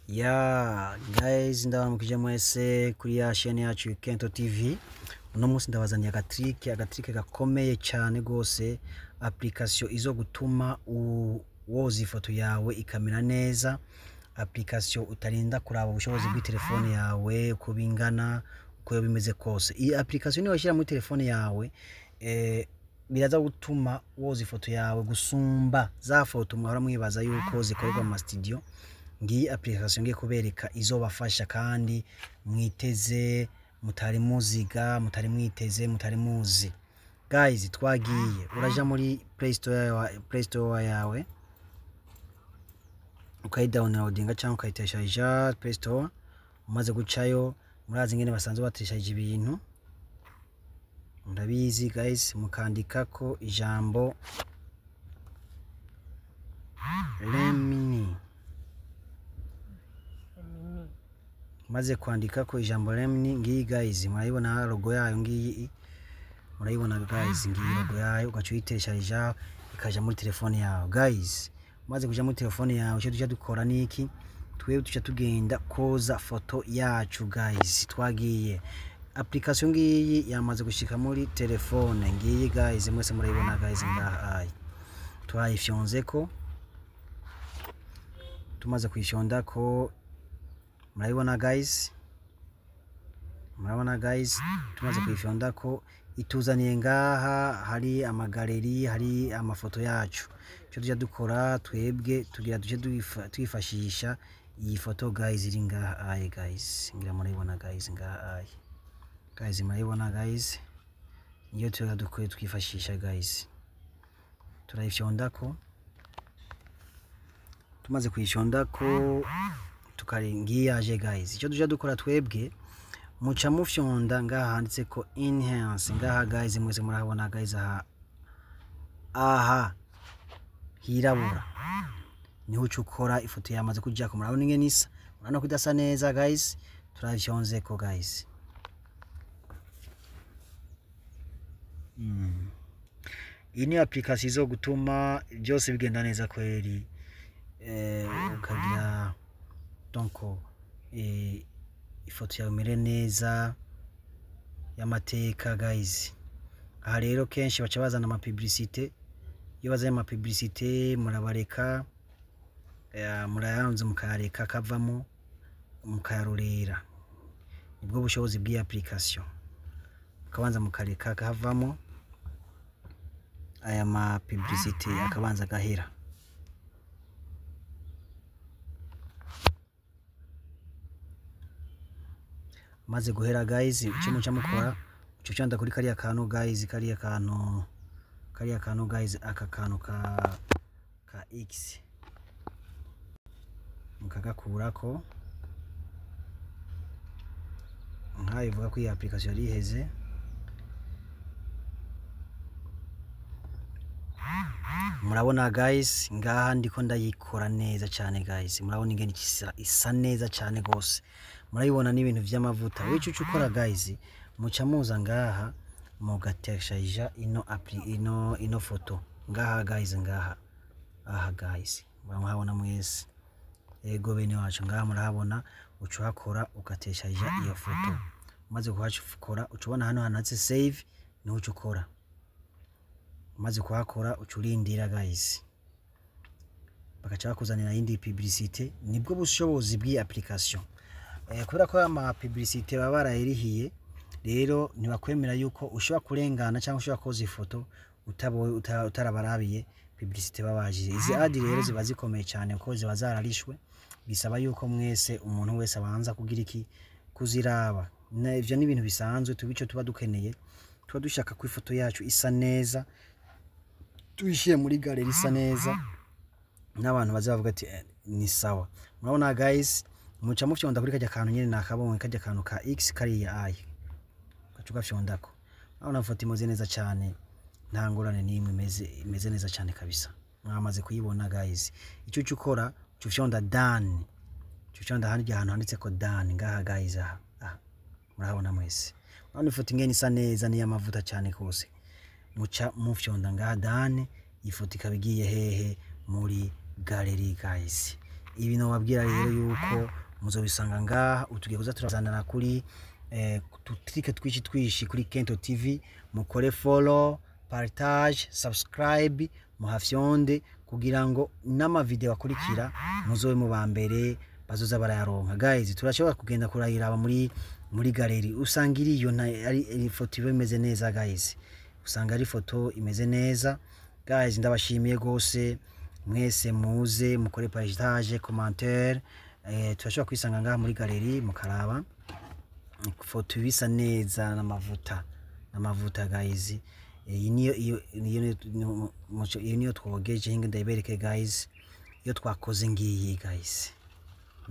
Ya guys, ndabaramukije mwese kuri ya chaîne yacu Kento TV. Uno munsi ndabazaniye agatrike gakomeye cyane gose, application izo gutuma woza ifoto yawe ikamera neza, application utarinda kuraba ubushobozi bw'itelefone yawe uko bingana, uko bimeze kose. Iyi application niyo washyira muri telefone yawe, biraza gutuma woza ifoto yawe gusumba za foto mwahora mwibaza yuko zikorerwa mu studio. Ngiyi application ngiye kubereka izobafasha kandi mwiteze, mutari muziga, mutari mwiteze, mutari muzi. Guys, twagiye. Uraja muri Play Store yawe, Play Store yawe ukayidownloadinga cyangwa ukayiteshaja Play Store. Umaze gucayo, murazi ingene basanzwe bateshaje ibintu, murabizi guys. Mukandikako ijambo Remini. Maze kwandika ko ijambo Remini, ngiyi guys, murayibona logo yayo ngiyi, murayibona guys, ngiyi logo yayo. Ugaca uyiteshaja ikaja muri telefone yawe guys. Maze kuja muri telefone yawe, icyo tuja dukora niki? Twebwe tuca tugenda koza foto yacu guys. Twagiye, application ngiyi yamaze gushika muri telefone, ngiyi guys, mwese murayibona guys. Ngaha ayi twayifyonzeko, tumaze kuyifyondako murabibona guys, murabona guys, tumaze kuyifyondako ituzaniye ngaha hari amagaleri, hari amafoto yacu. Icyo tujya dukora twebwe, tugira duce twifashisha iyi foto guys iri ngaha ayi guys, ngira murayibona guys, ngaha ayi guys, murayibona guys, niyo tuba dukwiye twifashisha guys. Turayifyondako, tumaze kuyifyondako tukaringiyaje guys. Icyo tujya dukora twebwe, muca mufyonda ngaha handitse ko enhance, ngaha guys, mwese murahabona guys, aha aha hirabura niho uca ukora. Ifoto yamaze kujako, murabona ingene isa, murabona ko idasa neza guys. Turayifyonzeko guys. Iyi ni application izo gutuma byose bigenda neza kweri, ukagira donc ifoto yawe imere neza y'amateka guys. Aha rero kenshi baca bazana ama publicité. Iyo bazanye ama publicité murabareka, murayanze mukayareka akavamo, mukayarorera. Nibwo bushobozi bw'iyi application, mukabanza mukareka akavamo aya ma publicité, akabanza agahera. Maze guhera guys, icyo muca mukora, uca ucanda kuri kariya kantu guys, kariya kantu, kariya kantu guys, aka kantu ka X mukagakurako. Nkayo ivuga ko iyi application yari iheze. Murabona guys, ngaha ndiko ndayikora neza cyane guys, murabona ingene isa neza cyane gose, murayibona n'ibintu vy'amavuta. Wewe ico ukora guys, muca muza ngaha mugateshaja ino appli, ino foto ngaha guys, ngaha aha guys, murahabona mwese, ego bene wacu, ngaha murahabona. Uca uhakora ugateshaja iyo foto. Umaze kuhakora uca ubona hano handitse save, niho uca ukora. Umaze kuhakora uca urindira guys, bagaca bakuzanira iyindi publicité. Nibwo bushobozi bw'iyi application. Kubera ko ama publicité baba barayirihiye, rero ntibakwemera yuko ushobora kurengana cyangwa ushobora koza ifoto utarabarabiye publicité babajije. Izi ad rero ziba zikomeye cyane kuko ziba zararishwe, bisaba yuko mwese, umuntu wese abanza kugira iki, kuziraba. Ivyo ni ibintu bisanzwe. Tubico tuba dukeneye, tuba dushaka ko ifoto yacu isa neza, tuyishyire muri galeri isa neza, n'abantu bazavuga ati ni sawa. Murabona guys, muca mufyonda kuri kajya kantu nyene nakabonye, kajya kantu ka X kariya ayi, ugaca ugafyondako. Murabona ifoto imeze neza cyane, nta ngorane n'imwe, imeze neza cyane kabisa. Mwamaze kuyibona guys. Icyo uca ukora, uca ufyonda done, uca ufyonda harya hantu handitse ko done, ngaha guys, aha aha murahabona mwese. Murabona ifoto ingene isa neza, ni y'amavuta cyane kose. Muca mufyonda ngaha done, ifoto ikaba igiye hehe? Muri galeri guys. Ibi nobabwira rero yuko muzobisanga ngaha. Utugiye kuza turazanana kuri ututrike twishi twishi kuri Kento TV. Mukore follow, partage, subscribe, muhafyonde kugira ngo n'amavideo akurikira muzobe mu ba mbere bazoza barayaronka. Guys, turashobora kugenda kurayiraba muri galerie, usanga iriyo ari ifoto iba imeze neza. Guys, usanga ari ifoto imeze neza. Guys, ndabashimiye gose mwese. Muze mukore partage, commentaire. Turashobora kwisanga ngaha muri galerie, mukaraba ifoto bisa neza n'amavuta n'amavuta. Guys, iyi niyo, iyo iyo niyo twogeje. Hinga ndayibereke guys, iyo twakoze ngiyi guys,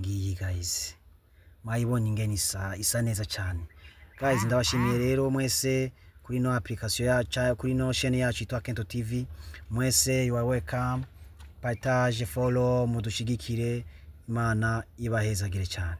ngiyi guys, mwayibonye ingene isa neza cyane. Guys, ndabashimiye rero mwese kuri no application yacu, kuri no chaîne yacu yitwa Kento TV. Mwese you are welcome. Partage, follow, mudushigikire. Imana ibahezagire cyane.